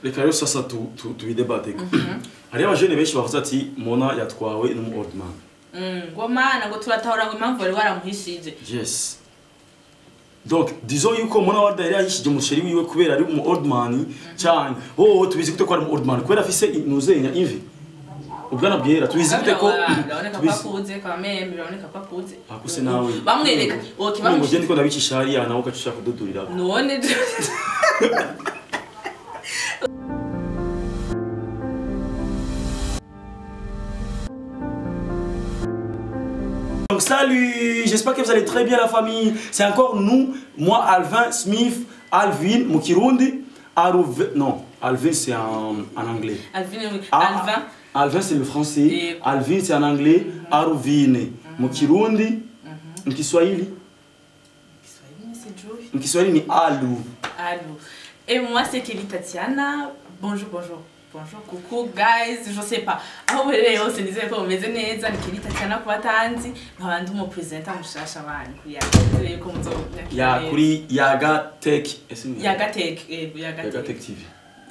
Reka rero sasa tubidebateko. Hariho abajene benshi bavuze ati Mona yatwawe n'umu old man. Ngo mana, ngo turatahura ngo impamvu wari waramuhishije. Yes. Donc, disons yuko Mona Warda yari yahishije umuchéri wiwe kubera ari umu old man cyane. Oh, tubizi gute ko ari umu old man? Kubera afise nuzenya imvi. Ubwana bwera, tubizi gute ko Biraboneka ko akuze quand même, biraboneka ko akuze. Akuse nawe. Bamwereka, okay. Ngo Bamushyize. Je ndiko ndabicisha hariya, nawe ugaca kududurira. None Donc salut, j'espère que vous allez très bien la famille. C'est encore nous, moi Alvin Smith, Alvin mu Kirundi, Aruve, non, Alvin c'est en anglais. Alvin. Ah, Alvin. Alvin c'est le français, Alvin c'est en anglais, Aruvine mu Kirundi, mu Kiswahili, Kiswahili sijui. Mu Kiswahili ni Alu. Allô. Et moi c'est Kelly Tatiana. Bonjour, bonjour. Bonjour, coucou guys, je sais pas. Aho muherereye hose nizere ko mumeze neza, ni Kelly Tatiana ku batanzi, nkaba ndi umu presenter mushasha wanyu kuri Yaga. Nizere yuko muzonyakira Ya neza. Kuri Yaga Tech. Ese ni Yaga Tech, yego, Yaga Yaga Tech. Tech TV.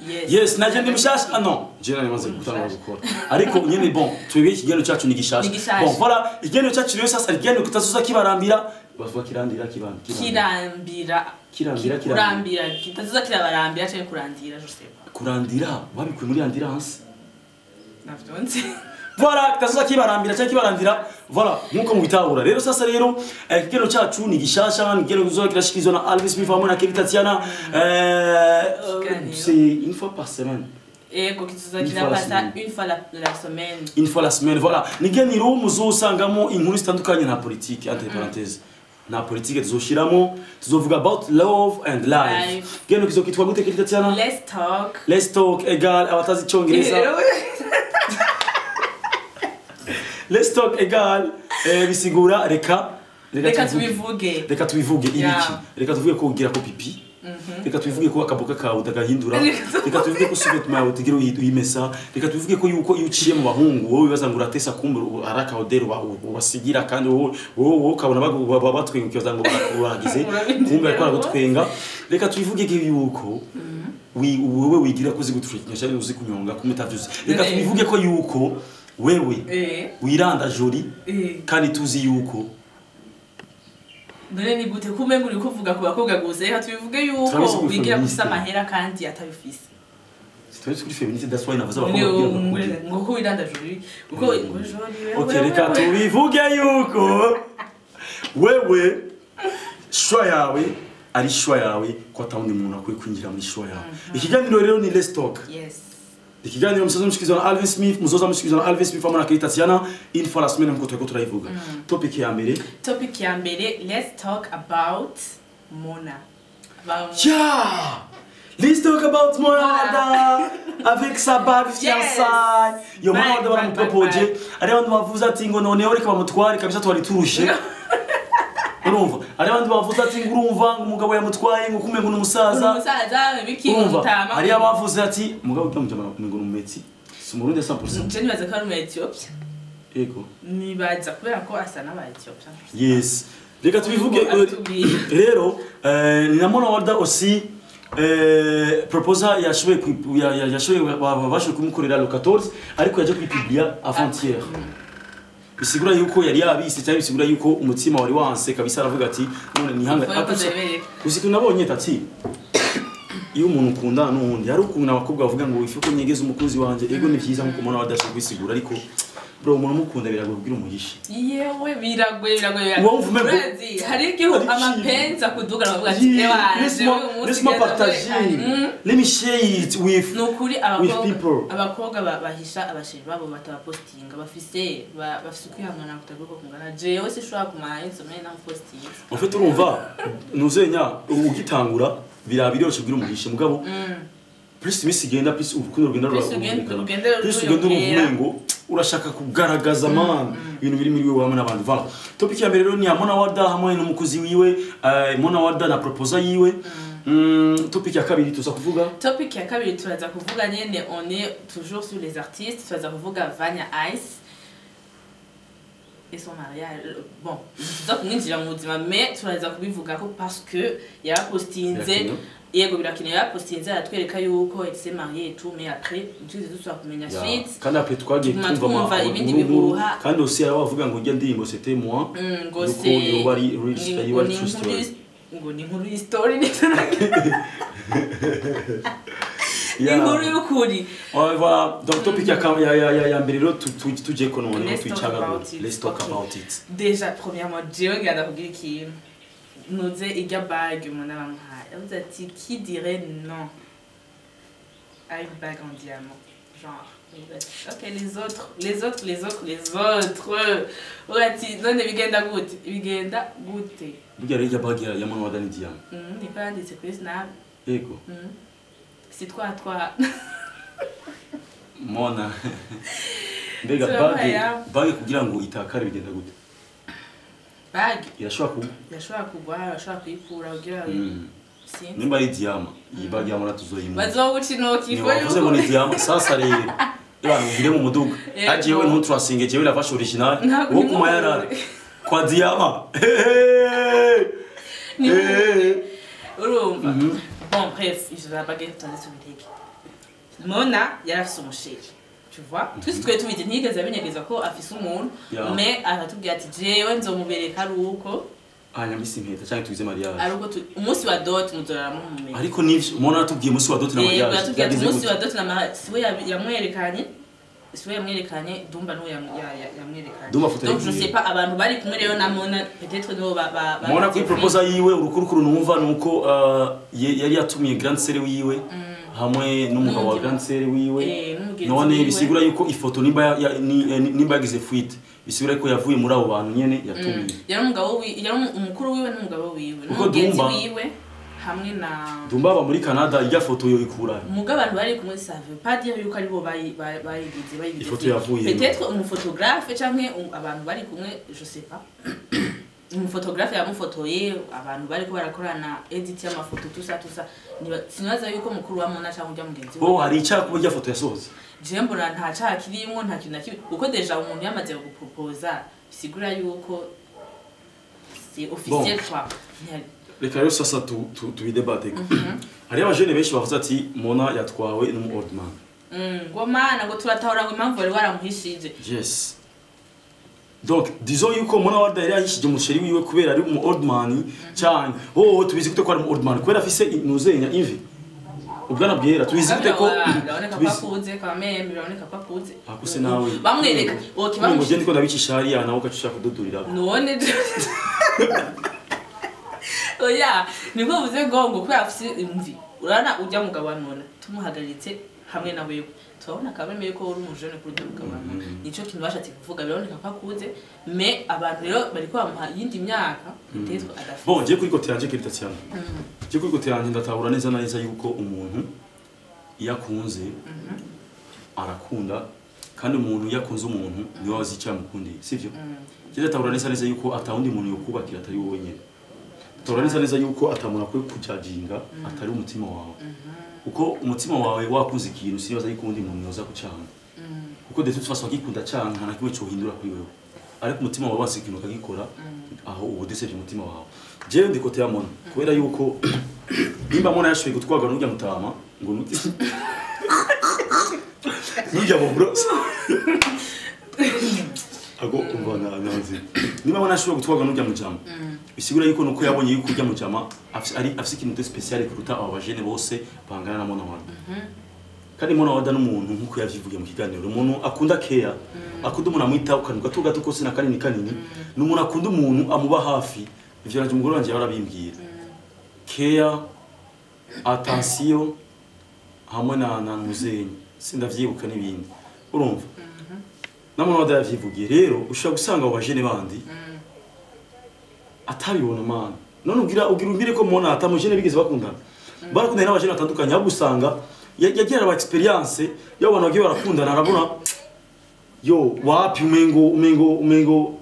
Yes. Yes, naje ndi mushasha. Ah non, je nari maze gutangura gukora. Ariko nyene bon, twebwe ikiganiro cyacu ni gishasha. Ni gishasha. Bon, voilà, ikiganiro cyacu rero sasa ikiganiro kitazoza kibarambira, bavuga kirandira kibandi. Kirambira. Kirambira, kirambira. Kurambira, kitazoza kirabarambira cyangwa kurandira, je sais pas. Kurandira, babikuye muri ambulance. Navyo nzi. Voilà, kitazoza kibarambira cyangwa kibarandira. Voilà, nkuko mubitahura. Rero sasa rero ikiganiro cyacu ni gishasha, ni ikiganiro kizoza kirashikirizwa na Alvin Smith hamwe na Kelly Tatiana. Ikiganiro. C'est une fois par semaine. Ego, kitazoza Une fois la kirapasa semaine. une fois la semaine. Une fois la semaine, voilà. Ni ikiganiro muzosangamo inkuru zitandukanye na politique, entre parenthèses. Na politique tuzoshiramo, tuzovuga about love and life. Life. Ikiganiro kizokitwa gute, Kelly Tatiana? Let's talk. Let's talk egal abatazi icyongereza. Let's talk egal bisigura reka Reka tubivuge. tubivuge. Reka tubivuge ibiki? Reka tuvuge ko ugira ko pipi. Reka tubivuge ko akaboka kawe utagahindura. Reka tubivuge ko sous-vêtement yawe utigira uyimesa. Reka tubivuge ko yuko iyo uciye mu bahungu wowe wibaza ngo uratesa, kumbe ari akaodero ubasigira, kandi wowe ukabona batwenga ukibaza ngo uragize, kumbe ariko aragutwenga. Reka tubivuge ko yuko wewe wigira ko uzi gutwika cyangwa uzi kunyonga, kumbe utavyuzi. Reka tubivuge ko yuko wewe wiranda joli kandi tuzi yuko None ni gute kumenga uri kuvuga ku bakobwa gusa? Reka tubivuge yuko Turabizi ko wigira féministe. gusa amahera kandi atabifise. Turabizi kuri féministe, that's why navuze None abakobwa kugira ngo ngo ko wiranda joli uko ngo joli. Ok, reka tubivuge yuko wewe choix yawe ari choix yawe, ko atawundi muntu akwiye kwinjira muri choix yawe. Ikiganiro rero ni Let's Talk. Yes. Ikiganiro musoza mushikirizwa na Alvin Smith, muzoza mushikirizwa na Alvin Smith hamwe na Kelly Tatiana une fois la semaine, nkuko turiko turayivuga. Topic ya mbere. Topic ya mbere, let's talk about Mona. About Yeah! Let's talk about Mona Warda avec sa bague fiançailles. Yo, Mona Bag, Warda bag, baramupropoje. bag, Hari abantu bavuze ati ngo noneho reka bamutware kabisa, twari turushe. Urumva? Hari abandi bavuze ati ngo urumva ngo umugabo yamutwaye, ngo kumbe ngo ni umusaza. Umusaza biki? Urumva? Umutama. Hari abavuze ati umugabo utamujama ngo ni umumetsi. Si umurundi 100%. Je nibaza ko ari umu Ethiopia. Yego. Nibaza kubera ko asa n'aba Ethiopia. Yes. Reka tubivuge Atubwire. rero ni na Mona Warda aussi proposal yashoboye yashoboye bashoboye kumukorera le 14, ariko yaje kuyipublia avant-hier. Bisigura yuko yari yabise cyangwa bisigura yuko umutima wari wanse kabisa, aravuga ati none nihanga. Faut ko ndabereka. Uzi ko nabonye tati iyo umuntu ukundana n'uwundi, hari ukuntu abakobwa bavuga ngo ifu ko nyegeza umukunzi wanje. Ego, ni byiza nkuko umuntu aba kwisigura, ariko bro, umuntu umukunda biragoye kugira umuhishe. Yewe, biragoye, biragoye. Uba wumva umengo- Urazi, hari igihe Hari ikintu. amapenzi akuduga bakavuga ati Yeah, ewa laisse-moi laisse-moi partager. Let me share it with Ni ukuri with abakobwa people. Abakobwa bahisha abachéri babo batabapostinga bafise ukwihangana kutagira uko kungana. Jewe sinshobora kumara insomene namupostinze. En fait, urumva nuzenya ugitangura biroroshe kugira umuhishe, mugabo plus iminsi igenda, plus urukundo rugenda Plus ugenda- rurumvikana. ugenda Plus ugenda urumva rwiyongera. umengo urashaka kugaragaza man ibintu biri muri wewe hamwe n'abandi. Voilà, topic ya mbere rero ni ya Mona Warda hamwe n'umukozi wiwe, Mona Warda na proposal yiwe. Topic ya kabiri tuza kuvuga Topic ya kabiri turaza kuvuga nyene, on est toujours sur les artistes, turaza kuvuga Vanya Ice et son mariage. Bon, tuza kumwinjira mu buzima, mais turaza kubivugako parce que yarapostinze. Birakenewe. Yego, birakenewe, yapostinze aratwereka yuko elle s'est mariée et tout, mais après ntitwigeze dusubira kumenya suite. Kandi après twagiye Tuguma twumva twumva ibindi inkuru, bihuha. Kandi aussi hari abavuga ngo ijya ndirimbo c'était moi, Ngo yuko se yoba ari real ngo yoba ari ni true inkuru story. Ngo ni inkuru y'story, ni inkuru y'ukuri. Ouais, voilà. Donc topic ya mbere rero tujye ko none Let's talk twicagagura. about it. Let's talk Okay. about it. Déjà, premièrement, jewe ngenda kugira ikintu nuze irya bague umuntu abamuhaye, yavuze ati: "Qui dirait non à une bague en diamant?" Genre yavuze ati: "Ok, les autres, les autres, les autres, les autres." Uvuga ati: "None bigenda gute, bigenda gute?" Burya rero irya bague ya Mona Wada ni diamant? Niko yanditse kuri Snap. Yego. Si twa Mona mbega Turabaye bague ya. Bague kugira ngo itakare bigenda gute? Bague Irashobora kuba irashobora kugwa, irashobora kuyikura kugira sinzi. Nimba ari diamant, iyi bague ya Mona tuzoyimuha. Bazoguca intoki. Ni wavuze ngo ni diamant, sasa rero ibana uvire mu muduga. Yego. Ajewe ntuturasinge, jewe la vache originale Ntabwo wo ni kumayarara muhure. Kwa diamant. Ni Eh. urumva. Bon, bref, ivyo vya bague tubanze tubireke. Mona yari afise umuchéri, tu vois, twese twari tubizi, ntiyigeze abinyegeza ko afise umuntu. Mais aratubwira ati: "Jewe nzomubereka ari uko Anyambise impeta cyangwa tugize mariage." Ari uko umunsi wa dot muzorara mumumenya. Ariko nivyo Mona aratubwiye umunsi wa dot na mariage. Yatubwiye ati Byagenze umunsi gute? wa dot na mariage siwe yamwerekanye, siwe yamwerekanye, Dumba niwe yamwerekanye. Dumba foto Donc je yagiye. sais pas abantu bari kumwe rero na Mona, peut-être nibo Mona kuri proposal yiwe, urukurukuru numva nuko yari yatumiye grande sœur wiwe hamwe n'umugabo wa grande sœur wiwe. N'umugenzi None wiwe. bisigura yuko ifoto nimba nimba yagize fuite, bisigura ko yavuye muri abo bantu nyene yatumiye. Yari umugabo yari umukuru wiwe n'umugabo wiwe Kuko n'umugenzi Dumba- wiwe hamwe na Dumba aba muri Canada, irya foto yo ikura? Muga abantu bari kumwe, ça veut pas dire yuko aribo bayigize Ifoto yavuye. Peut-être umuphotographe canke abantu bari kumwe, je sais pas, umuphotographe yamufotoye, abantu bariko barakorana edit y'amafoto, tout ça, tout ça. Sinibaza yuko mukuru wa Mona canke urya mugenzi we. Bo hari icyaha kuba irya foto yasohotse? Jewe mbona nta caha kirimwo, nta kintu na kimwe, kuko déjà umuntu yamaze guproposa bisigura yuko c'est officiel quoi. Reka rero sasa tubidebate. Hariho abajene benshi bavuze ati Mona yatwawe n'umu old man. Ngo mana, ngo turatahura ngo impamvu wari waramuhishije. Yes, donc disons yuko Mona Warda yari yahishije umuchéri wiwe kubera ari umu old man cyane. Oh, tubizi gute ko ari umu old man? Kubera afise nuzenya imvi, ubwana bwera, tubizi gute ko Biraboneka ko tubizi akuze quand même, biraboneka ko akuze. Akuse nawe. Bamwereka okay. Ngo Bamushyize je ndiko ndabicisha hariya, nawe ugaca kududurira. None oya, niko uvuze ngo kubera afise imvi. Urabona ujya mugabo wa Mona, tumuhagaritse hamwe na wewe, turabona kabeme yuko uri umujene kuri ujya mugabo wa Mona. Nico kintu bashatse kuvuga, biraboneka ko akuze, mais abantu rero bariko bamuha iyindi myaka peut-être adafise. Bon, je kuri côté yanje, Kelly Tatiana, je kuri côté yanje ndatahura neza na neza yuko umuntu iyo akunze arakunda, kandi umuntu iyo akunze umuntu niwe azi icyo yamukundiye, sivyo? Je ndatahura neza neza yuko atawundi muntu yokubakira atari wowe nyene. Ndatahura neza neza yuko atamuntu akwiye kujajinga atari umutima wawe, kuko umutima wawe wakunze ikintu, sinibaza yuko uwundi muntu yoza kucanga, kuko de toute façon agikunda canke nta na kimwe cohindura kuri wewe. Ariko umutima wawe wanse ikintu ukagikora, aho uba udesevye umutima wawe. Jewe ndi côté ya Mona, kubera yuko nimba Mona yashoboye gutwarwa n'urya mutama, ngo n'urya mubro ago umva na nazi, nimba Mona yashoboye gutwarwa n'urya mujama, bisigura yuko nuko yabonye yuko urya mujama ari afise ikintu de spécial kuruta abo bajene bose bangana na Mona Wada. Kandi Mona Wada n'umuntu, nkuko yavyivugiye mu kiganiro, umuntu akunda care, akunda umuntu amwitaho kantu gato gato kose na kanini kanini, ni umuntu akunda umuntu amuba hafi. Ivyo nanje umugore wanje yarabimbwira, care, attention, hamwe na muzenyi, sindavyibuka n'ibindi. Urumva na Mona Wada yavyivugiye. Rero ushobora gusanga abo bajene bandi atabibona mana. None ugira umbwire ko Mona atamujene bigeze bakundana? Barakundana n'abajene batandukanye, ahubwo usanga yagira aba expérience y'abantu bagiye barakundana, arabona yo wapi, umengo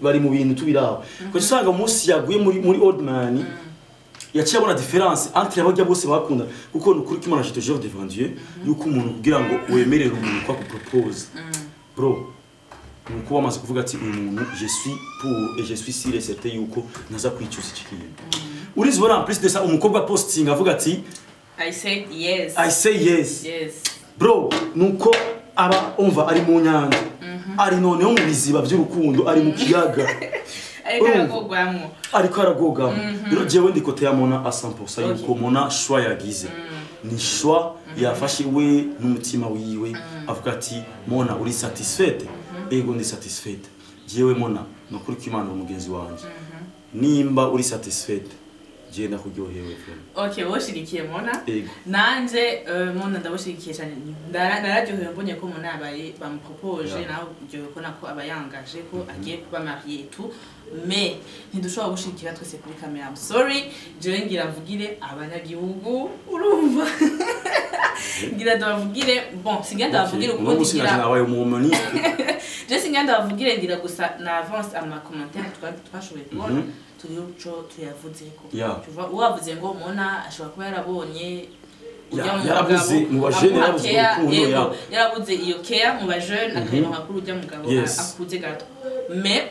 bari mu bintu tubiraba. Kuko usanga umunsi yaguye muri old man, yaciye abona différence entre abarya bose bakunda. Kuko ni ukuri ko je te jure devant Dieu yuko umuntu kugira ngo wemerere umuntu ko akupropose, bro. Nuko wamaze kuvuga ati uyu muntu, je suis pour et je suis sûr et certain yuko ntaza kwicuza iki kintu. Urizibona, en plus de ça, umukobwa posting avuga ati I said yes. I say yes. Yes. Bro, nuko aba umva ari mu nyanja, ari noneho mu biziba by'urukundo, ari mu kiyaga. Ariko Urumva? aragogwamwo. Ariko aragogamo. Rero jewe ndi côté ya Mona à 100% yuko Mona, choix yagize ni choix yafashe we n'umutima wiwe. Avuga ati: "Mona, uri satisfaite?" "Ego, ndi satisfaite." Jewe Mona, nukuri ko Imana uri umugenzi wanje, nimba uri satisfaite, jewe ndakuryohewe vraiment. Okay, woshigikiye Mona. Ego. Nanje Mona ndabushigikiye cyane. Nararyohewe mbonye ko Mona yabaye bamupropoje. Nawe uryohewe ko nako aba yangaje ko agiye kuba marié et tout, mais ntidushobora gushigikira twese kuri kamera. I'm sorry, jewe ngira mvugire abanyagihugu, urumva, ngira ndabavugire. Bon, singira ndabavugire Uno ukundi munsi naje ngira nabaye umuhumaniste. Je singira ndabavugire, ngira gusa na avance ama commentaire twashoboye kubona, turiho ico tuyavuzeko. Tu vois, uwavuze ngo Mona ashobora kuba yarabonye ujya mu Yarabuze mugabo, mu bajene, amuha yarabuze care, urukundo, yego, yarabuze iyo care mu bajene, akayironka kuri ujya mugabo akuze gato. Mais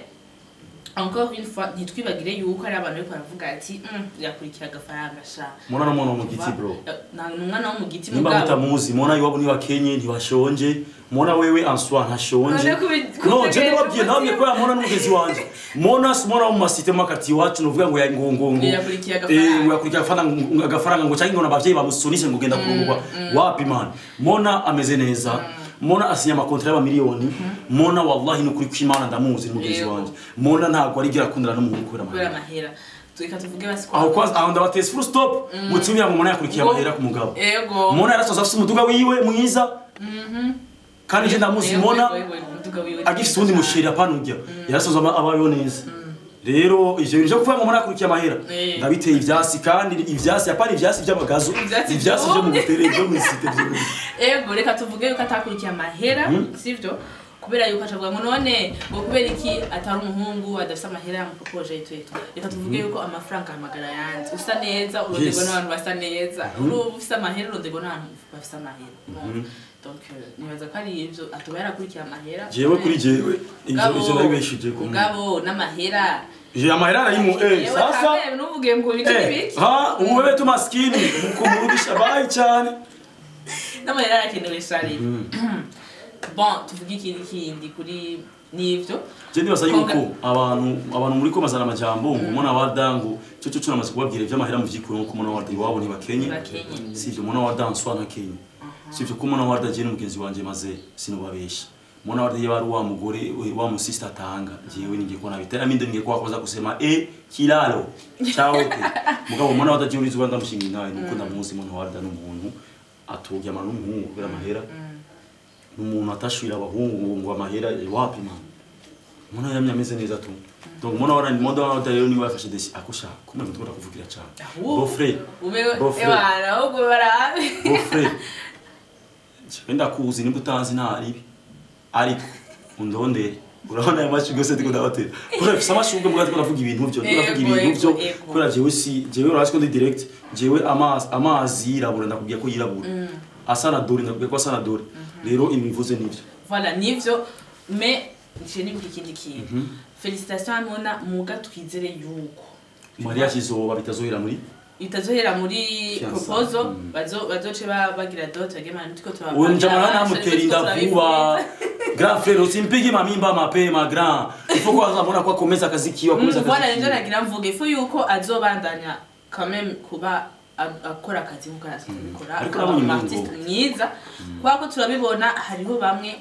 encore une fois, ntitwibagire yuko hari abantu bariko baravuga ati yakurikira agafaranga sha." Mona no mwana wo mu giti, bro. Ni umwana wo mu giti Nimba mugabo. mutamuzi, Mona iwabo ntibakenye, ntibashonje. Mona wewe answa ntashonje. None No, je kubitegera ndababwiye, ndababwiye ko ya Mona n'umugenzi wanje. Mona si Mona wo mu masite mu kati iwacu nuvuga ngo ya ngo ngo ngo Ngo yakurikiye agafaranga. Ngo yakurikiye agafaranga, agafaranga ngo cyangwa ngo n'abavyeyi bamusunise ngo genda kurongorwa. Wapi man, Mona ameze neza. Mona asinya amakontra y'amamiliyoni. Mona, wallahi, nukuri kw'Imana ndamuzi, ni mugenzi wanje. Mona ntabwo arigera akundana n'umuhungu kubera Kubera amahera. amahera. Reka tuvuge basi ko Aho kwanza aho ndabatese full stop, mutumira ngo Mona yakurikiye amahera ku mugabo. Mona yarasoza afise umuduga wiwe mwiza, kandi je ndamuzi. Mona Yego, umuduga wiwe agifise uwundi musheri, apana urya, yarasoza abayeho neza. Rero ivyo bintu vyo kuvuga ngo Mona yakurikiye amahera, ndabiteye ivyasi, kandi ivyasi apana ivyasi vy'amagazo, Ivyatsi ivyasi vyo mu vyumye. butere, vyo mw'isite vyumye. Ego, reka tuvuge yuko atakurikiye amahera, sivyo? Kubera yuko acavuga ngo none ngo kubera iki atari umuhungu adafise amahera yamupropoje eto eto. Reka tuvuge yuko amafaranga ahamagara ayandi. Usa neza uronderwa n'abantu basa neza, uruba ufise amahera uronderwa n'abantu bafise amahera. Bon, donc nibaza ko ari ivyo, atoba yarakurikiye amahera. Jewe, kuri jewe, ivyo ndabibeshije ko Mugabo n'amahera je amahera arimo, Yewe, sasa kamere, ntuvuge ngo biki n'ibiki. Ha, ubu tu maskini mukumurudisha bayi cyane. N'amahera arakenewe shari. Bon, tuvuge ikindi kindi kuri n'ivyo. Je ndibaza yuko abantu muri ko mazana amajambo ngo Mona Warda ngo cyo namaze kubabwira ivy'amahera mu vyikuru, ngo Mona Warda iwabo ntibakenye. Ntibakenye. Sivyo, Mona Warda nswa ntakenye, sivyo? Ko Mona Warda je n'umugenzi wanje, maze sinubabesha, Mona Warda yaba ari wa mugore wa musista atanga, jewe ningiye kubona bitera minde, ngiye kwakoza kusema kilalo chawote. Mugabo Mona Warda jewe nizuba ndamushinga intahe, nuko ndamuzi. Mona Warda n'umuntu aturyamana n'umuhungu kubera amahera, n'umuntu atashwira abahungu ngo amahera. Wapi man, Mona yamye ameze neza tu. Donc Mona Warda rero niwe yafashe desi akosha kumwe ndikunda kuvugira cyane. Ahubwo. Beau-frère. Umewe. Beau-frère. Ebana, ahubwo barabe. Beau-frère, jewe ndakuzi, nimba utazi ntaribi, ariko undondere. Urabona aya mashurwe yose ndiko ndabatera, kubera mfise amashurwe, mbwa ndiko ndavuga ibintu vyo, ndiko ndavuga Yego, ibintu vyo. yego. Kubera jewe si jewe, urazi ko ndi direct. Jewe amazi yirabura ndakubwiye ko yirabura, asa na dore ndakubwiye ko asa na dore. Rero ibi bivuze nivyo. Voilà, nivyo, mais je nibuka ikindi kintu. Félicitations à Mona, muga twizere yuko mariage izoba bitazohera muri itazohera muri Fiançailles. proposal. Bazoce bagira dot bagema nitiko. Uyu mjamana namutera inda vuba. Grand frère, usimpige mamimba mapema grand. Il faut ko azabona ko akomeza akazi kiwe, akomeza Voilà, akazi nivyo kiwe. nagira mvuge faut yuko azobandanya quand même kuba akora akazi nkuko arasanzwe abikora, Ariko akaba nabonye umu umengo. artiste mwiza, kubera ko turabibona hariho bamwe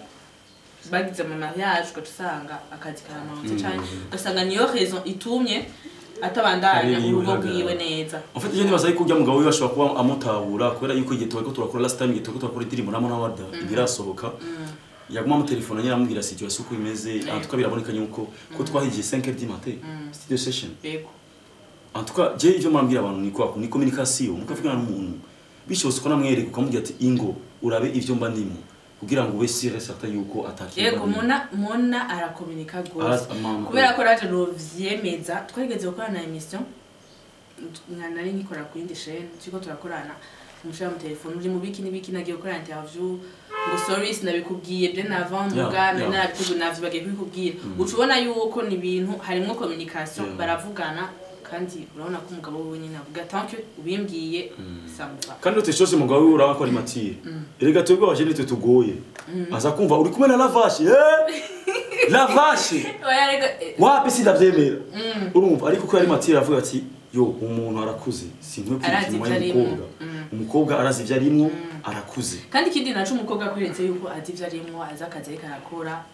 bagize ama mariage ugaca usanga akazi karamanutse cane, ugasanga niyo raison itumye atabandanya Karere yiwe urugo ihagarara. rwiwe neza. En fait, je nibaza yuko ujya mugabo wiwe ashobora kuba amutahura, kubera yuko igihe turiko turakora last time, igihe turiko turakora indirimbo na Mona Warda ibirasohoka, yaguma amutelefona nyine amubwira situation uko imeze. En tout cas biraboneka yuko ko twahigiye 5h du matin studio session. En tout cas je ivyo murambwira abantu ni kwa ni communication, mukavugana n'umuntu bishobotse ko namwereka, ukamubwira ati ingo urabe ivyo mba ndimo kugira ngo ube sûr et certain yuko atakintu. Yego, Mona arakominika gose. Kubera ko raje novyemeza, twarigeze gukorana na émission, nari nkikora ku yindi chaîne, turiko turakorana, umushira mu telefone uri mu biki n'ibiki, nagiye gukora interview. Ngo sorry, sinabikubwiye bien avant, muga nabikubu navyo bagiye kubikubwira. Uca ubona yuko ni ibintu harimwo communication, baravugana, kandi urabona ko umugabo wewe nyine avuga tant que ubimbwiye, ça me va. Kandi uteshose umugabo wiwe urabona ko ari mature. Erega twebwe abajene twe tugoye, aza kumva uri kumwe na Lavashe, eh Lavashe. Oya rega, wapi, sindavyemera. Urumva, ariko ko yari mature avuga ati yo umuntu arakuze, sinkwiye kwiruka Arazi inyuma ivyo arimwo. y'umukobwa. Umukobwa arazi ivyo arimwo, arakuze. Kandi ikindi naco, umukobwa akweretse yuko azi ivyo arimwo, azi akazi ariko arakora,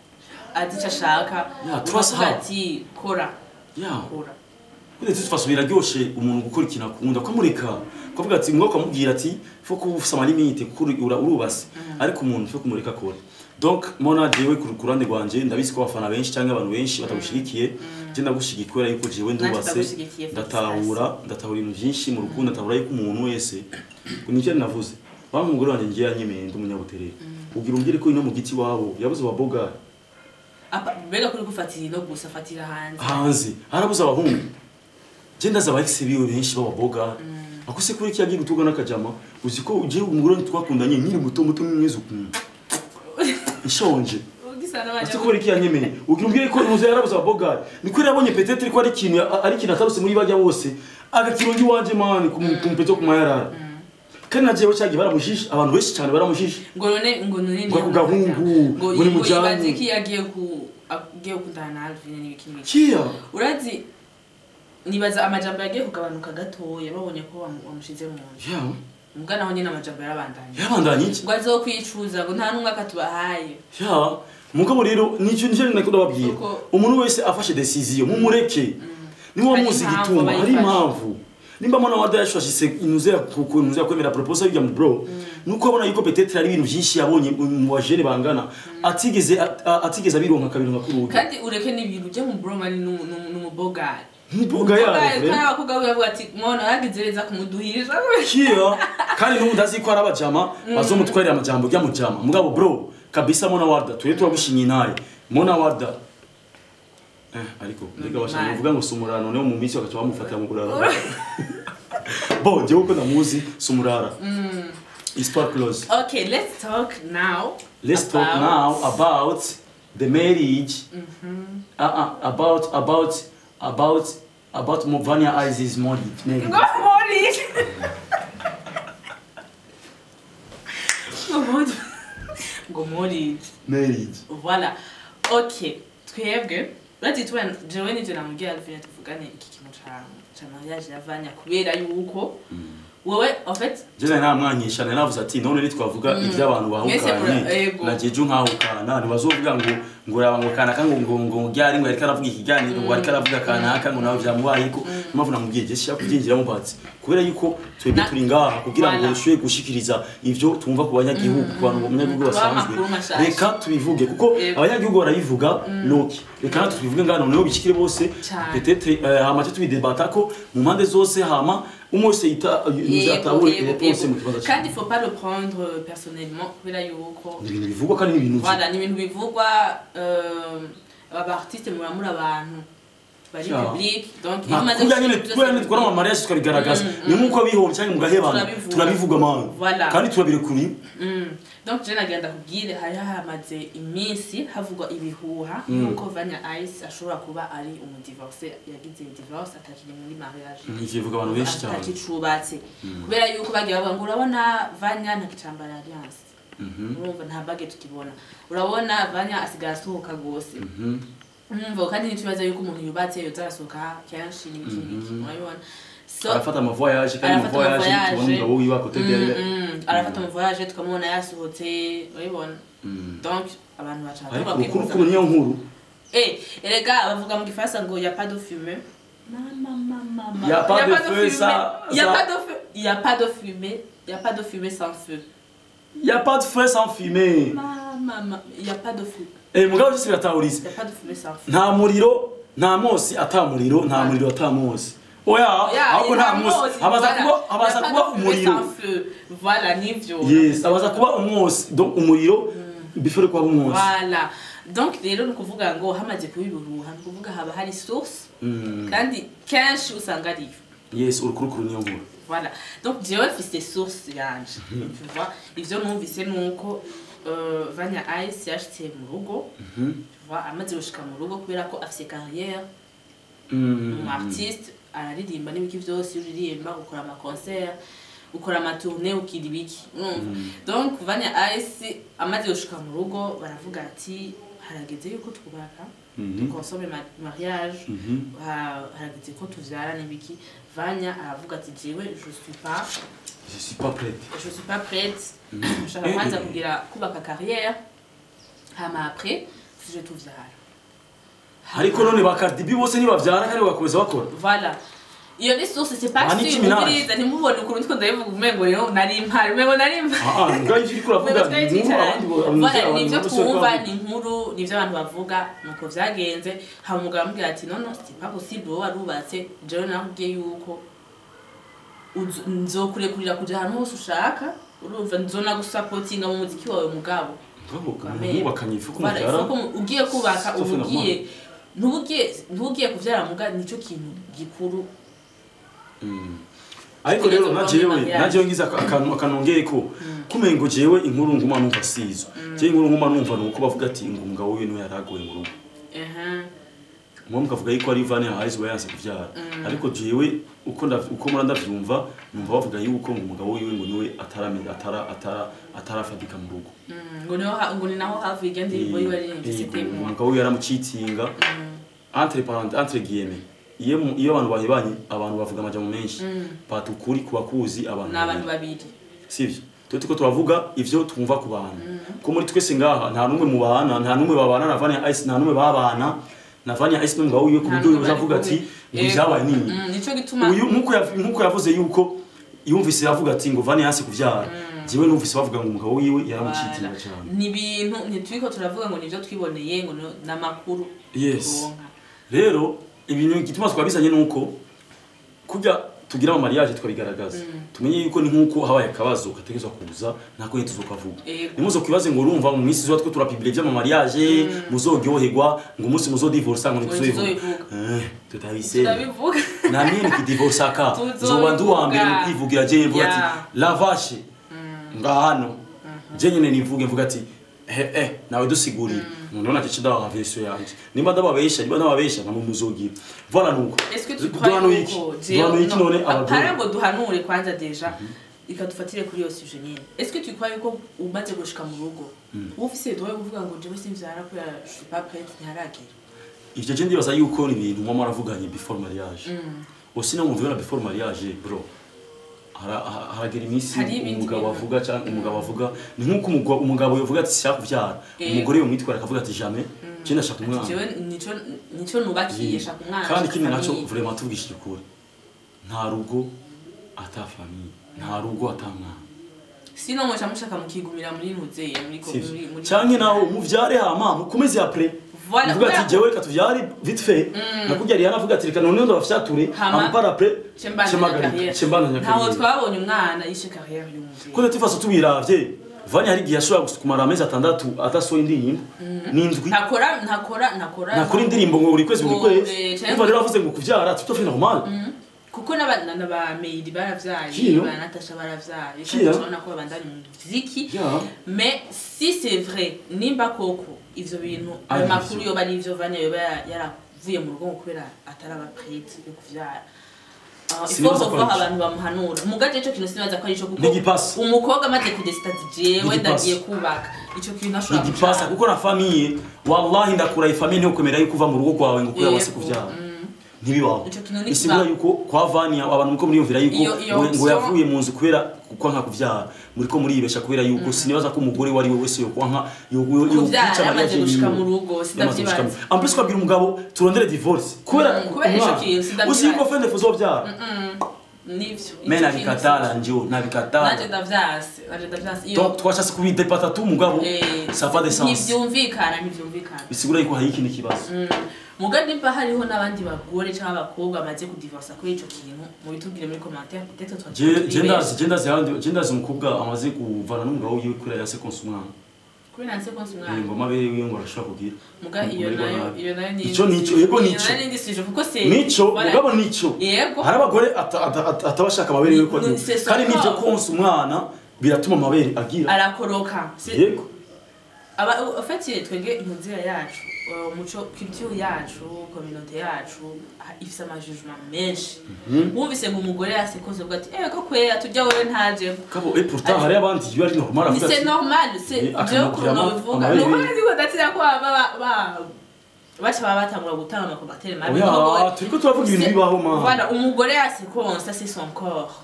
azi ico ashaka, Yeah, trust uravuga her. ati kora, kora. Kuri toute façon biraryoshe umuntu gukora ikintu akunda, ukamureka ukavuga ati mwe, ukamubwira ati faut ko ufise ama limites kuko urubase, ariko umuntu faut kumureka akore. Donc mona jewe ku ruhande rwanje, ndabizi ko abafana benshi cyangwa abantu benshi batagushigikiye, je ndagushigikiye kubera yuko jewe ndubatse. Ndagushigikiye, Ndatahura ibintu byinshi mu rukundo, ndatahura yuko umuntu wese, nicyo navuze wa mugore wanjye ngiye yanyemeye ndi umunyabuterere, ugira umbwire ko ino mu giti wabo yabuze ababogari. Apa mbega kuri gufatira ino gusa, fatira hanze. Hanze harabuze abahungu. Je ndaza aba ex biwe benshi b'ababoga ako se kuri kiyagiye gutuga n'akajama. Uzi ko ugiye umugore twakundanye nkiri muto muto mwiza ukuntu nshonje. Ugisa Ase n'abanya kubera iki yanyemeye? Ugira umbwire ko umuze yarabuze ababogari, niko yarabonye peut-être ko ari ikintu ataruse muri bajya bose, agakirongi wanje man kumpeto kumayarara. Kandi najewe cyagiye baramushisha, abantu benshi cyane baramushisha. Ngo none Ngo ako gahungu, ngo ngo ni ngo mujyane. ibaze ko iyo agiye gukundana na Alvin n'ibiki n'ibiki. Kiya. Urazi, nibaza amajambo yagiye kugabanuka gatoya babonye ko wamushize mu nzu. Mbwa naho nyine amajambo yarabandanye. Yabandanye iki? Ngo azokwicuza, ngo nta n'umwe akatubahaye. Ya, mugabo rero nicyo nako ndababwira. Umuntu wese afashe décision, mumureke. Niba Hari muzi impamvu igituma, hari bayifashe. impamvu. Nimba mwana wada yashwashise inuze kuko inuze kwemera proposal y'u bro, nuko abona yuko peut-être ari ibintu byinshi yabonye mu bajene bangana atigeze abironka, akabironka kuri ubu. Kandi ureke n'ibintu byo mu bromani n'umubogari. Muboga yaje. Kandi abakobwa be bavuga ati mwana yagize neza kumuduhisha. Kiya, kandi n'ubu ndazi ko ari abajama bazomutwarira amajambo rya mujama. Mugabo bro, kabisa mona warda tuye turagushinye naye. Mona warda. Ariko ndega bashaka Man. kuvuga ngo sumurara, noneho mu minsi bagaca bamufatira mu burara. Bo jewe uko ndamuzi sumurara. Histoire close. Okay, let's talk now Let's talk now about the marriage. About Movania Isis marriage. Ngo marriage, ngo marriage. Marriage. Voilà, okay, twebwe urazi tubona jewe nivyo namubwiye Alvin, tuvugane iki kintu ca mariage ya Vanya, kubera yuko wowe en fait Je nari namwanyisha, nari navuze ati none nitwavuga iby'abantu Mwese bahukanye ego. na jeju nkahukana, ntibazovuga ngo raba ngo kanaka ngo ryari ngo ariko aravuga ikiganiro, ngo ariko aravuga kanaka ngo nawe byamubayeko. Impamvu namubwiye je shaka kubyinjiramo batsi kubera yuko twebwe turi ngaha kugira ngo Voilà. dushoboye gushikiriza ivyo twumva ku banyagihugu, ku bantu banyagihugu Tubahe basanzwe. amakuru mashasha. Reka tubivuge kuko abanyagihugu barabivuga loki, reka natwe tubivuge ngano noneho bishikire bose. Cane. Peut-être hama cyo tubidebata ko mu mpande zose, hama umwe wese yita atahure réponse mu kibazo. Kandi il faut pas le prendre personnellement kubera yuko Ni ibintu bivugwa kandi ni ibintu voilà, ni ibintu bivugwa, aba artiste muba muri abantu bari public, donc iyo umaze kurya nyine gushira kubera nyine dukora ama mariage tukabigaragaza, ni nk'uko abihomye cyangwa mugahebana. Turabivuga. Turabivuga man. Voilà. Kandi turabirekuriye. Donc je nagenda kubwire hari hamaze iminsi havugwa ibihuha yuko Vanya Ice ashobora kuba ari umudivorce, yagize divorce, atakiri muri mariage. Ntikivuga abantu benshi cyane. Atakicubatse, kubera yuko bagiye bavuga ngo urabona Vanya ntakicambara alliance, urumva nta bague tukibona, urabona Vanya asigaye asohoka gose. Umva, kandi ntitubaza yuko umuntu yubatse yoza arasohoka kenshi n'ibiki n'ibiki, urabibona, so arafata ama voyage kandi ama Arafata voyage ama tubona voyage. umugabo wiwe à côté derrière. Arafata ama voyage tukamubona yasohotse, urabibona, donc abantu baca Ariko bavuga ukuri kumwe niyo nkuru. Eh, erega bavuga mu gifaransa ngo y a pas de fumée. Mama, mama, mama. Y a pas Y de feu fumée. Y a ça- pas de feu. Y a pas de fumée. Y a pas de fumée sans feu. Y a pas de feu sans fumée. Mama, mama. Y a pas de feu. Eh, mugabo byose biratahuriza. Y a pas de fumée sans feu. Nta muriro nta mosi ata muriro, nta muriro ata mosi, oya. Ahubwo nta mosi, habaza kuba habaza kuba umuriro. Sans feu. Voilà, nivyo. Yes, habaza kuba umwosi, donc umuriro before kuba umwosi. Voilà. Donc rero ni ukuvuga ngo hamaze kuba ibihuha, ni ukuvuga haba hari source, kandi kenshi usanga ariyo. Yes, urukurukuru niyo nkuru. Voilà. Donc jewe mfise source yanje. Tu vois, ivyo numvise nuko Vanya Ice yashitse mu rugo, tu vois, amaze gushika mu rugo, kubera ko afise carrière, umu artiste araririmba n'ibiki vyose. Iyo uririmba, ukora ama concert, ukora ama tournée, ukira ibiki, urumva. Donc Vanya Ice amaze gushika mu rugo, baravuga ati harageze yuko twubaka, duconsomme mariage, harageze ko tuvyara n'ibiki. Vanya aravuga ati jewe je suis pas Je suis pas prête. Je suis pas prête, nshaka kwanza kugira kubaka carrière, hama après tuje tuvyara. Ariko none ba Cardi B bose ntibavyara kandi bagakomeza bakora? Voilà, iyo ni source, c'est pas Ah, Nicki sûr. Minaj. Umviriza, ntimubone ukuntu ndiko ndabivuga, umengo rero nari mpari, umengo nari mpari. Ah, ah, ngaho ivyo uriko uravuga Umengo twari ni inkuru, twicaranye. abandi Voilà, abantu nivyo bose twumva, bavuga. ni inkuru, nivyo abantu bavuga, nuko vyagenze. Hama umugabo aramubwira ati non, non, c'est pas possible, wowe warubatse, jewe nakubwiye yuko nzokurekurira kuja ahantu hose ushaka, urumva, nzonagusapotinga mu muziki wawe, mugabo Ngabo umuntu wubakanye ifu Voilà, kumuvyara. il faut ko ugiye kubaka, C'est tout à fait uba ugiye, ntubugiye kuvyara, muga nico kintu gikuru. Ariko rero na jewe Mariage. na jewe ngize akantu akanongeye ko kumengo jewe inkuru nguma numva sizo. Jewe inkuru nguma numva nuko bavuga ati ngo umugabo wiwe niwe yaragoye mu rugo. Mwe mukavuga yuko ari Vanya Ice we yanse kuvyara, ariko jewe uko mura ndavyumva, numva bavuga yuko ngo umugabo wiwe ngo niwe atarame atara atara atarafatika mu rugo. Ngo ni naho havuye irya ndirimbo yiwe yaririmbye, c'était moi. Umugabo wiwe yaramucitinga, entre parenthèses, entre guillemets. Iyo abantu bahebanye, abantu bavuga amajambo menshi, but ukuri kubakuzi abantu Ni abantu babiri. babiri. Sivyo? Twe tuko turavuga ivyo twumva ku bantu, ko muri twese ngaha nta numwe mubana, nta numwe babana na Vanya Ice, nta numwe babana na Vanya Ice n'umugabo wiwe, ku Nta buryo n'umwe yoza avuga bari ati kumwe. ngo ivyabaye ni ibi. Nico gituma Uyu nkuko yavuze yuko yumvise avuga ati ngo Vanya yanse kuvyara, jewe numvise bavuga ngo umugabo wiwe yaramucitinga Voilà. cyane. Ni ibintu ntituriko turavuga ngo nivyo twiboneye, ngo n'amakuru turonka. Rero ibintu igituma twabizanye nuko kurya tugira ama mariage tukabigaragaza, tumenye yuko ni nkuko habaye akabazo kategerezwa kuza, nako nyine tuzokavuga. Nimuzo kwibaze ngo urumva mu minsi izoba two turapublier vy'ama mariage, muzoryoherwa, ngo umunsi muzodivorsa ngo Ngo ntituzobivuga. ntituzobivuga. Eh, tutabisema. Turabivuga. Na mimi nikidivorsaka Tuzobivuga. nzoba ndi uwa mbere mu kwivugira. Je mvuga ati la vache ngahano, je nyene nivuge, mvuga ati eh nawe dusigurire, noneho nace ndabaha version yanje. Nimba ndababesha namwe muzogira. Voilà, nuko Est-ce que tu crois duhanuye iki? yuko Duhanuye iki none apara abagore? Ngo duhanure kwanza déjà, ikadufatire kuri iyo sujet nyene. Est-ce que tu crois yuko umaze gushika mu rugo uba ufise droit yo kuvuga ngo jewe simvyara kubera je suis pas prête, ntiharagera? Ivyo je ndibaza yuko ni ibintu muba muravuganye before mariage. Aussi no muvibona before mariage, bro, haragera iminsi Hari ibindi umugabo bintu. avuga, cyangwa umugabo avuga, ni nk'uko umugabo yovuga ati sishaka kuvyara, umugore yomwitwara akavuga ati jamais, je ndashaka Ati umwana. Jewe nico nubakiye, shaka umwana, Kandi shaka ikindi naco, famille. vraiment tuvugishije ukuri, nta rugo ata famille, nta rugo ata mwana. Sinon muca mushaka mukigumira muri ntuzeye muri Sivyo? muri Canke naho muvyare hama mukomeze après. Voilà, Uvuga ati kubera jewe reka tuvyare vite fait, nakubwira Rihanna avuga ati reka none ndabafyature, Hama hama par après cembandanya carrière. Cembandanya Ntaho carrière. twabonye umwana yishe carrière y'umuvyeyi. Ko tufaso tubiravye, Vanya hari igihe ashobora kumara amezi 6 adasohoye indirimbo n'indwi. Ntakora, ntakora, ntakora. Ntakora indirimbo ngo buri kwezi, buri Ngo, kwezi. canke Umva rero, avuze ngo kuvyara tout à fait normal. Kuko n'aba Meidi baravyaye, Kiyo. ba Natasha baravyaye, Kiyo. kandi turabona ko babandanya umuziki. Mais si c'est vrai, nimba koko ivyo bintu, Ari ayo makuru ivyo. yoba ari ivyo, Vanya yoba yaravuye mu rugo ngo kubera ataraba prête yo kuvyara. Ah, il faut Sinibaza ko revoir ari ico. abantu bamuhanura. Mugaje ico kintu sinibaza ko ari ico, kuko Ntigipasa. umukobwa amaze kudesita ati jewe Ntigipasa. ndagiye kubaka, ico kintu ashobora Ntigipasa, gushaka. kuko na famille, wallahi ndakura, ifamille niyo kwemera yuko uva mu rugo rwawe ngo kubera wase Yego. kuvyara, ntibibaho. Ico kintu ni Bisigura kibaho. yuko kwa Vania abantu muko muriyumvira yuko Iyo ngo option- yavuye mu nzu kubera kwanka kuvyara, muriko muribesha, kubera yuko sinibaza ko umugore wari we wese yokwanka Kuvyara yamaze gushika mu rugo, sindavyibaza. En plus kwabwira umugabo turondere divorce kubera Kubera ico umwana. kintu, sindavyibaza. Uzi yuko fende fuzovyara. Nivyo. Mais Ico kintu nabikatala njo nabikatala. Nanje ndavyase, nanje ndavyase iyo. Donc twashatse kubidepata tu, mugabo ça pas de sens. Ntivyumvikana, ntivyumvikana. Bisigura yuko hari ikindi kibazo. Muga nimba hariho n'abandi bagore cyangwa abakobwa bamaze kudivorsa kuri ico kintu, mubitubwire muri commentaire, peut-être Je ndazi abandi, je ndazi umukobwa amaze kuvana n'umugabo wiwe kubera yase konsa umwana. Kuri nanse konsa umwana. Ngo amabere wiwe ngo arashobora kugira Muga iyo kumererwa nayo nabi. iyo nayo ni Ico nico, yego, iyo nico. nayo ni indi sujet, kuko c'est Nico. Voilà. Mugabo nico. Yego. Hari abagore ataba ashaka amabere yiwe ko Ni- agira. C'est son Kandi n'ivyo corps. konsa umwana biratuma amabere agira Arakoroka. Yego. Aba en fait twebwe inzira yacu, umuco, culture yacu, communauté yacu ifise ama jugement menshi. Wumvise ngo umugore yasekoze, uvuga ati: "Eh, ko kwera tujya wewe ntaje." Kabo, et pourtant hari abandi iyo ari normal avuga C'est ati normal, c'est Eh, jewe akamubwira ukuntu bivuga amabere. Nuko nzi ko ndatira ko baba baca baba batangura gutanga ama commentaires mabi. Oya, turiko turavuga ibintu bibaho, man. Voilà, umugore yasekonsa, c'est son corps.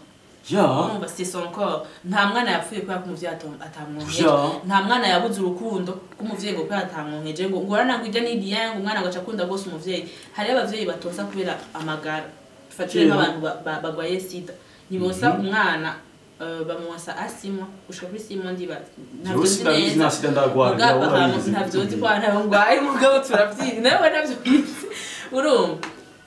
Urumva, c'est son corps. Nta mwana yapfuye kubera ko umuvyeyi atamwonkeje. Nta mwana yabuze urukundo rw'umuvyeyi ngo kubera atamwonkeje, ngo ngorana ngo ijya n'iriya, ngo umwana ngo aca akunda rwose umuvyeyi. Hariyo abavyeyi batonsa kubera amagara. Dufatire nk'abantu bagwaye sida, ntibonsa umwana, bamwonsa à 6 mois gushika kuri 6 mois, ndibaza. Ntabyo Jewe nzi sindabizi, neza. nta sida ndagwara. Mugabo Ngira urabizi. Ntabyo nzi ko ntayo ngwaye, mugabo turavyiga nawe ntabyo bizi. Urumva,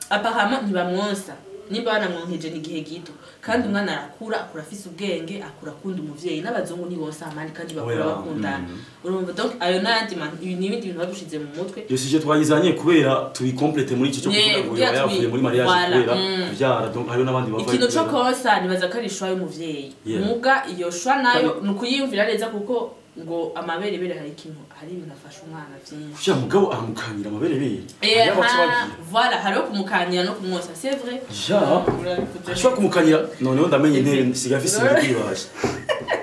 apparemment ntibamwonsa, nimba banamwonkeje ni igihe gito, kandi umwana arakura, akura afise ubwenge, akura akunda umuvyeyi. N'abazungu ntibonsa amandi kandi bakura Oya, bakundana. Urumva, donc ayo n'ayandi ibi ni ibindi bintu badushize mu mutwe. Iyo sujet twayizanye kubera tubikomplete muri iki cyo kuvuga ngo kugira yoba yavuye muri mariage voilà, kubera kubyara. Donc hariho n'abandi bava Ikintu co konsa nibaza ko ari i choix y'umuvyeyi. Muga iyo choix nayo ni ukuyiyumvira neza, kuko ngo amaberebere hari ikintu, hari ibintu afasha umwana vyinshi. Kugira mugabo aramukanyira amaberebere. Hariyo abaca bagira Voilà, hariho kumukanyira no kumwosa, c'est vrai. Ja. Urabivuze. Ashobora kumukanyira. Noneho ndamenye intebe nsigaye afise ibintu kwibaje,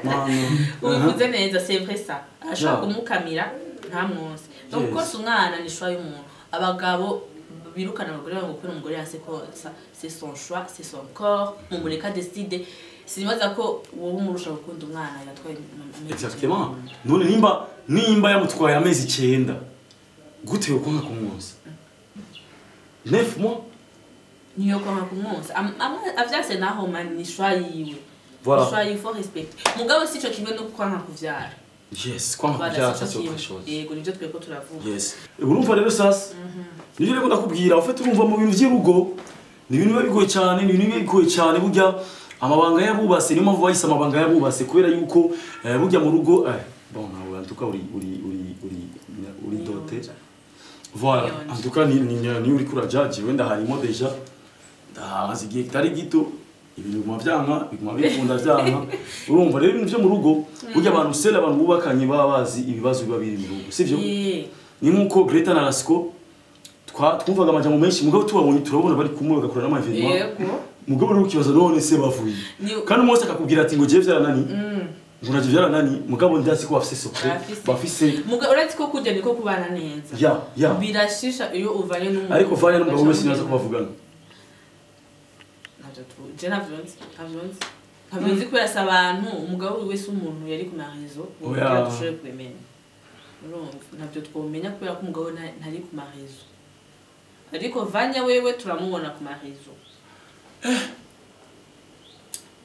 mana. Ubivuze neza, c'est vrai ça, arashobora kumukamira ntamwonse. Donc konsa umwana ni choix y'umuntu. Abagabo birukana abagore babo kubera umugore yase konsa, c'est son choix, c'est son corps, mumureka décide. Sinibaza ko wowe umurusha gukunda umwana yatwaye amezi. Exactement. None nimba yamutwaye amezi 9, gute yokonka kumwonsa 9 mois? Niyo kwanga kumwonsa. Avyase naho, man, ni choix yiwe. Voilà. Ni choix yiwe, faut respecter. Mugabo sico kimwe no kwanka kuvyara. Yes, kwanga Voilà, kuvyara, sico ça c'est kimwe. autre chose. Yego, nivyo twebwe turavuga. Yes, urumva rero sasa nivyo rero ndakubwira. Ufite, urumva, mu bintu vy'urugo ni ibintu biba bigoye cyane, ni ibintu biba bigoye cyane. Burya amabanga y'abubase, niyo mpamvu bahise amabanga y'abubase, kubera yuko burya mu rugo, bon, nawe en tout cas uri doté, voilà. Niyonje. En tout cas ni uri kurajaji wenda harimo déjà, ndahazi igihe kitari gito ibintu biguma vyanka, biguma bikunda vyanka. Urumva rero, ibintu vyo mu rugo burya abantu sele, abantu bubakanye baba bazi ibibazo biba biri mu rugo, sivyo? Ni nkuko Greta na Lasco twumvaga amajambo menshi, mugabo tubabonye turabona bari kumwe bagakora n'ama événement. Mugabo rero ukibaza: none se bavuye? Kandi umwe wese akakubwira ati ngo jewe vyaranani, ngo navyo vyaranani, mugabo ndazi ko bafise secret. Bafise. Bafise. Uretse ko kurya niko kubana neza. Ya. Birashisha iyo uvanye n'umuntu. Ariko Vanya n'umugabo wese ntibaza ko bavugana. Ntabyo je ntabyo nzi kubera si abantu, umugabo wese umuntu yari ku ma réseaux ngo Oya. kugira dushobore kubimenya. Urumva, ntabyo twomenya kubera ko umugabo ntari ku ma réseaux, ariko Vanya wewe turamubona ku ma réseaux.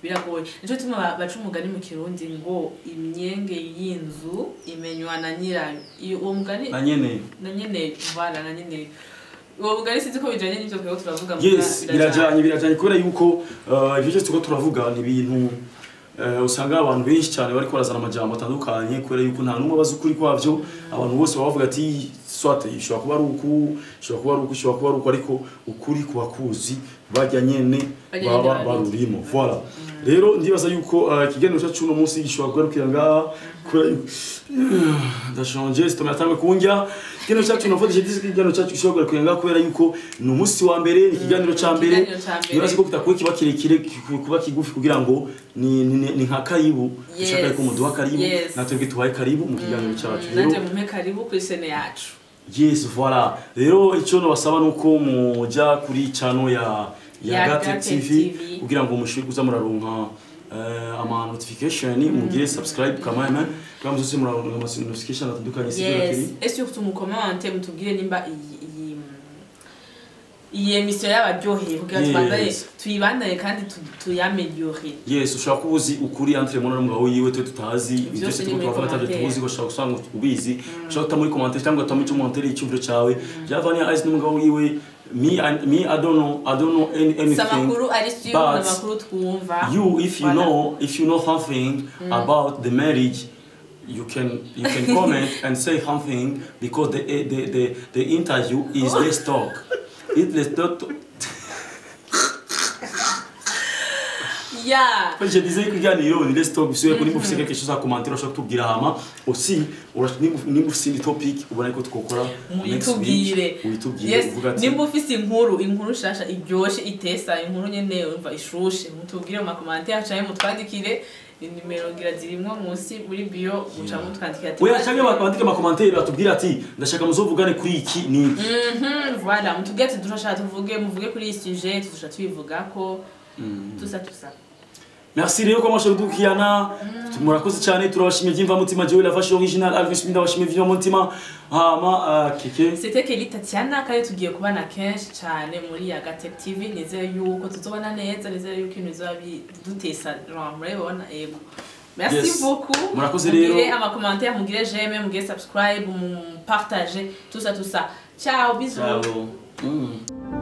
Biragoye, nicyo gituma baca umugani mu Kirundi ngo imyenge y'inzu imenywa na nyirayo. Iyo uwo mugani Na nyene. Na nyene, voilà, na nyene. Uwo mugani sinzi ko bijanye n'ivyo twebwe turavuga muga. Yes, birajanye kubera yuko ivyo byose turiko turavuga ni ibintu usanga abantu benshi cyane bariko barazana amajambo atandukanye, kubera yuko nta n'umwe abazi ukuri kwavyo. Abantu bose baba bavuga ati soit ishobora kuba ari uku, ishobora kuba ari uku, ishobora kuba ari uku, ariko ukuri kuba kuzi bajya nyene Bajya nyene baba babizi. barurimo. Voilà, rero ndibaza yuko ikiganiro cyacu uno munsi gishobora kugarukira ngaha kubera yuko ndashonje, estomac yatanguye kundya. Ikiganiro cyacu nafatije disi, ikiganiro cyacu gishobora kugarukira ngaha kubera yuko ni umunsi wa mbere, ni ikiganiro ca mbere. Ikiganiro ca mbere. Nibaza ko kitakuye kiba kirekire, kuba kigufi, kugira ngo ni nka karibu. Dushaka yuko muduha karibu, natwebwe tubaye karibu mu kiganiro cyacu rero. Nanje mumpe karibu kuri chaîne yacu. Yes, voilà. Rero icyo nabasaba nuko mujya kuri channel ya Ya Gate Gate TV, TV. kugira ngo mushobore kuza muraronka ama notification, mugire subscribe quand même, kugira ngo muzoze muraronka ama notification atandukanye, sivyo? Yes. Lakini Et surtout mukomante, mutubwire nimba iyi émission yabaryoheye kugira tubandanye, tuyibandanye kandi tuyaméliore. Yes, ushobora kuba uzi ukuri entre Mona n'umugabo wiwe twe tutazi. Ibyo Vyose byose ni turiko muri turavuga atavyo commentaire. tuzi, ko ushobora gusanga ubizi. Ushobora guta muri commentaire cyangwa ugata muri commentaire icyumviro cyawe byavanye Ice n'umugabo wiwe. Me, I don't know Si anything. amakuru ari sûr, But amakuru twumva. You, if you Voilà. know, if you know something about the marriage, you can comment and say something, because the interview is let's talk, it let's talk. Yeah. Je disais que ikiganiro ni let's talk, bisubiye kuri mufise quelque chose à commenter, urashobora kutubwira. Hama aussi nimba ufise indi topic ubona ko twokora next week, Muyitubwire. uyitubwire. Yes, uvuga ati nimba ufise inkuru nshasha iryoshe, itesa, inkuru nyene umva ishushe, mutubwire mu ma commentaires canke mutwandikire. Inimero ngira zirimwo munsi muri bio, muca mutwandikira ati Oya, canke bandike ama commentaires, batubwire ati ndashaka muzovugane kuri iki n'iki. Voilà, mutubwire ati turashaka tuvuge, muvuge kuri iyi sujet, tuzosha tubivugako, tout ça, tout ça. Merci rero ko mwashoboye kudukurikirana. Murakoze cyane, turabashimiye by'imvamutima. Jewe la vache original Alvin Smith, ndabashimiye by'imvamutima. Hama Keke. C'était Kelly Tatiana, kandi tugiye kubana kenshi cyane muri Yagatech TV. Nizere yuko tuzobana neza, nizere yuko ibintu bizoba bidutesa, genre murabibona, yego. Merci beaucoup. Murakoze rero. Mugire ama commentaires, mugire j'aime, mugire subscribe, mu partage, tout ça, tout ça. Ciao, bisous. Ciao.